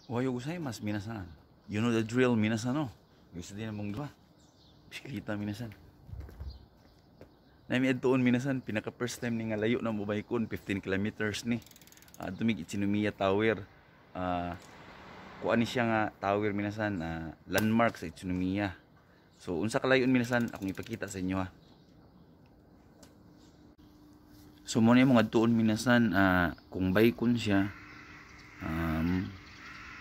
Ohayo gozaimasu minasan. You know the drill, minasan, no? Gusto din mong duha. Bisikleta, minasan. Nami adtuon, minasan, pinaka first time ni nga layo na mo bayikon, 15 kilometers ni. Dumig Ichinomiya Tower. Kuan ni siya nga tower, minasan, landmark sa Ichinomiya. So unsa kalayon, minasan, akong ipakita sa inyo ha. So mo ni mong adtuon, minasan, kung bayikon siya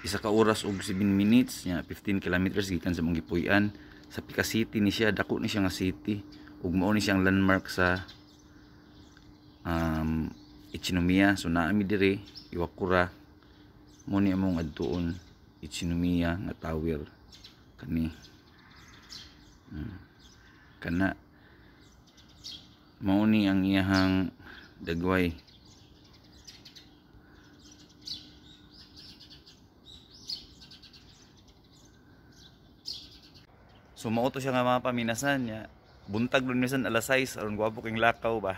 isa ka oras og 7 minutes nya, 15 kilometers gikan sa mong gipuy-an. Sa Pika City ni siya, dako ni siya nga city ug mao ni siyang landmark sa Ichinomiya. So naa mi dire Iwakura, mo ni among adtuon Ichinomiya nga tower kani. Kana mao ni ang iyahang dagway. So mao to siya nga mapa, minasan niya. Buntag dun minsan alas 6 aron gwapo king lakaw ba.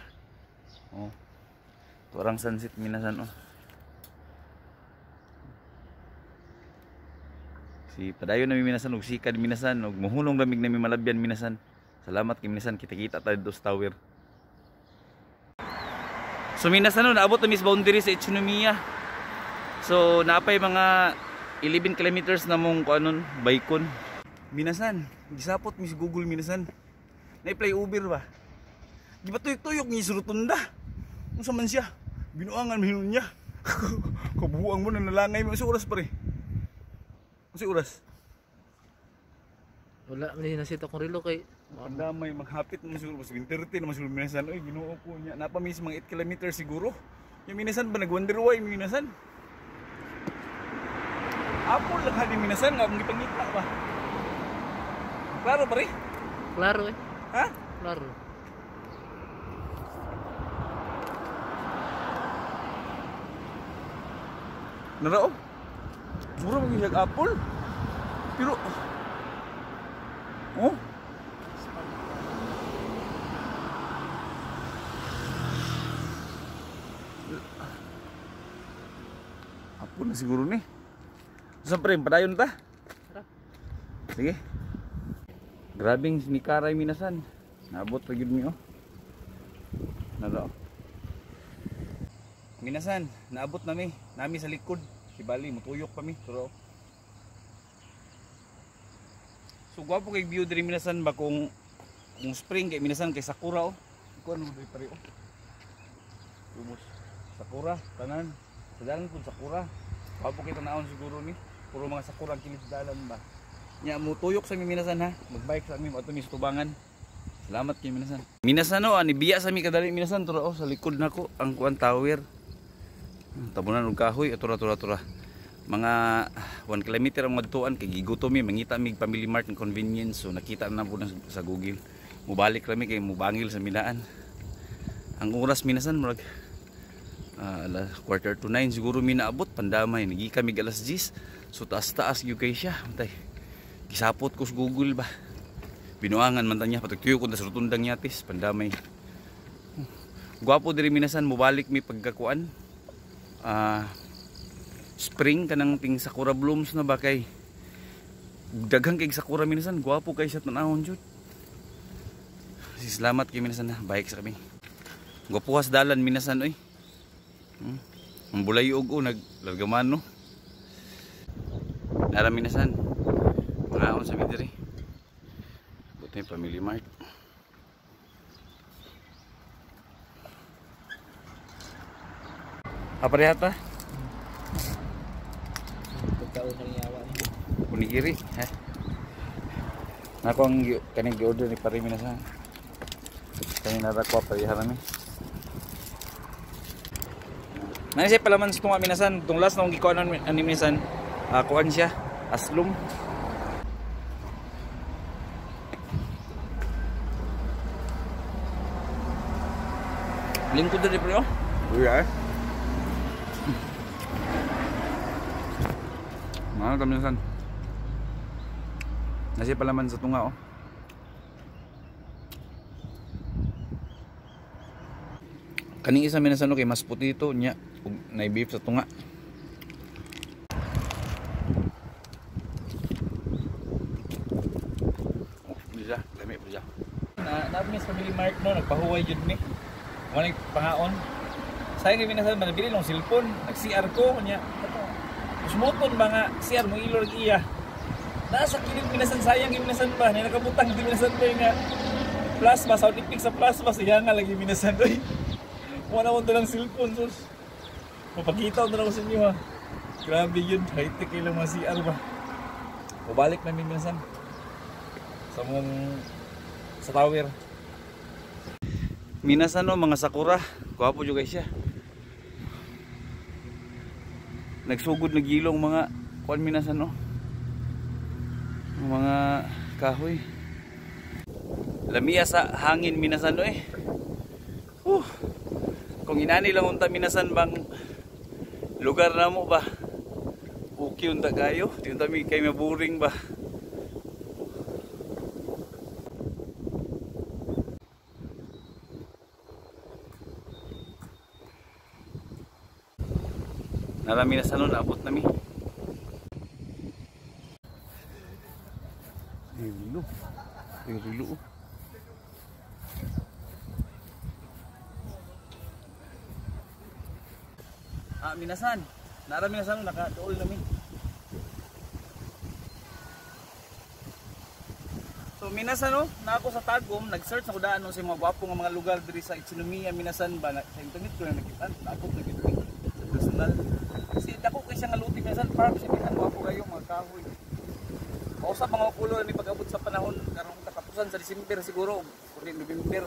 Oh. Turang sunset, minasan, oh. Si padayon na mi, minasan, og sikad, minasan, og muhunong lamig na mi malabyan, minasan. Salamat kay minasan, kita-kita tayo do sa tower. So minasan, no, naabot na mi sa boundary sa Ichinomiya. So naapay mga 11 kilometers na mong kuanon baykon. Minasan, gisapot mi sa Google, minasan. Na-play Uber ba? Di ba tuyok-tuyok ni Rotunda? Unsa man siya? Binuangan man niya. Kabuang mo na nalangay mo sa oras pare. Unsa oras? Wala man na sita kong relo kay pandamay maghapit naman siguro mas 7:30 naman siguro, minasan. Oy, Ginoo ko niya. Napamis mga 8 kilometers siguro. Yung minasan ba nag-wonder why minasan? Apol lang hali minasan nga akong gipangita ba. Klaro pare? Klaro eh. Ha? Klaro. Narao. Mura man gyud apple. Pero oh. Apple na siguro ni. Sa pre, padayon ta. Sige. Grabing sinikaray minasan. Naabot pa gyud mi oh. Narao. Minasan, naabot nami. Nami sa likod. Si Bali, mutuyok pa mi. Turo. So gwapo kay view diri minasan ba kung spring kay minasan kay sakura oh. Kuan mo diri pare oh. Lumos. Sakura tanan. Sa dalan pud sakura. Gwapo kay tanawon siguro ni. Puro mga sakura ang kilid dalan ba. Nya mutuyok sa mi minasan ha. Magbike sa mi moadto mi sa tubangan. Salamat kay minasan. Minasan oh, ani biya sa mi kadali minasan turo oh, sa likod nako ang kuan tower. Tabunan og kahoy, atura tura tura. Mga 1 kilometer ang madtuan kay gigutom mi, mangita mig Family Mart and convenience. So nakita na po na sa Google. Mubalik rami kay mubangil sa milaan. Ang oras minasan murag 8:45 siguro mi naabot pandamay. Nagi kami alas 10. So taas-taas gyud kay siya. Antay. Gisapot ko sa Google ba. Binuangan man ta niya patugtuyo ko sa rotundang yatis pandamay. Gwapo diri minasan, mubalik mi pagkakuan. Spring kanang ting sakura blooms na ba kay daghang kay sakura minasan, gwapo kay siya tanawon jud. Salamat kay minasan na bike sa kami. Gwapuhas dalan minasan oy. Ang bulay og o naglargaman no. Nara minasan. Pangaon sa mi diri. Buti Family Mart. Aparehata? Pagkaon ng yawa ni. Onigiri, ha? Nako ang kaning gi-order ni pare minasan. Kani nara ko pareha rami. Nani siya palaman sa tunga minasan, tong last na akong gikuanan ani minasan, kuan siya, aslum. Lingkod diri pre oh. Uy. Mga kaminasan. Nasi palaman sa tunga oh. Kaning isa minasan okay, mas puti ito nya ug nay beef sa tunga. siya, lami po siya. Na namin sa Family Mart no, nagpahuway jud ni. Wala pangaon. Sayang kay minasan nabili lang cellphone, nag-CR ko nya. Usmoton ba nga CR mo ilo ag iya. Nasa kilid minasan sayang kay minasan ba, ni nakabutang di minasan ba nga plasma sound effect sa plasma siya nga lagi minasan oy. Wala mo dalang cellphone sus. Mapakita ko na lang sa inyo ha. Grabe yun, high-tech kayo lang mga CR ba. Pabalik na minasan sa mong sa tower. Minasan no mga sakura, gwapo jud guys siya. Nagsugod nagilong mga kuan minasan no. Mga kahoy. Lamia sa hangin minasan no eh. Kung inani lang unta minasan bang lugar na mo ba? Okay unta kayo, di unta mi kay maboring ba. Narami na sa nun, abot nami. Rilo. Rilo. Ah, minasan. Narami na sa nun, nakadool nami. So minasan no, na ako sa Tagum, nag-search ako daan no, sa mga gwapo nga mga lugar diri sa Ichinomiya, minasan ba, sa internet ko na nakitaan, naabot na gid sa personal. Kasi dako kay siya nga luti minasan farm siya bisan gwapo kayo mga kahoy. Mausap mga kulo ni pag-abot sa panahon karong katapusan sa December siguro, o November.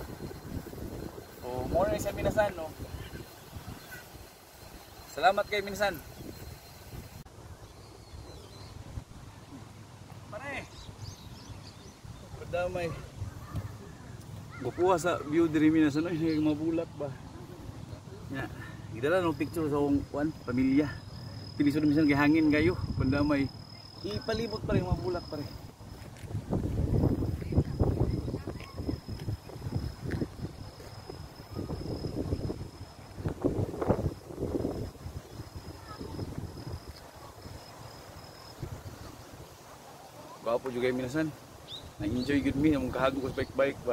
So mo na siya minasan no. Salamat kay minasan. Pare. Padamay. Gupuha sa view diri minasan oy, mga bulak ba. Nya, gidala no picture sa akong kuan pamilya. Tilisod minsan kay hangin kayo, pandamay. Ipalibot pa rin mga bulak pare. Gwapo juga yung minasan. Nag-enjoy gud mi among kahago sa bike-bike ba.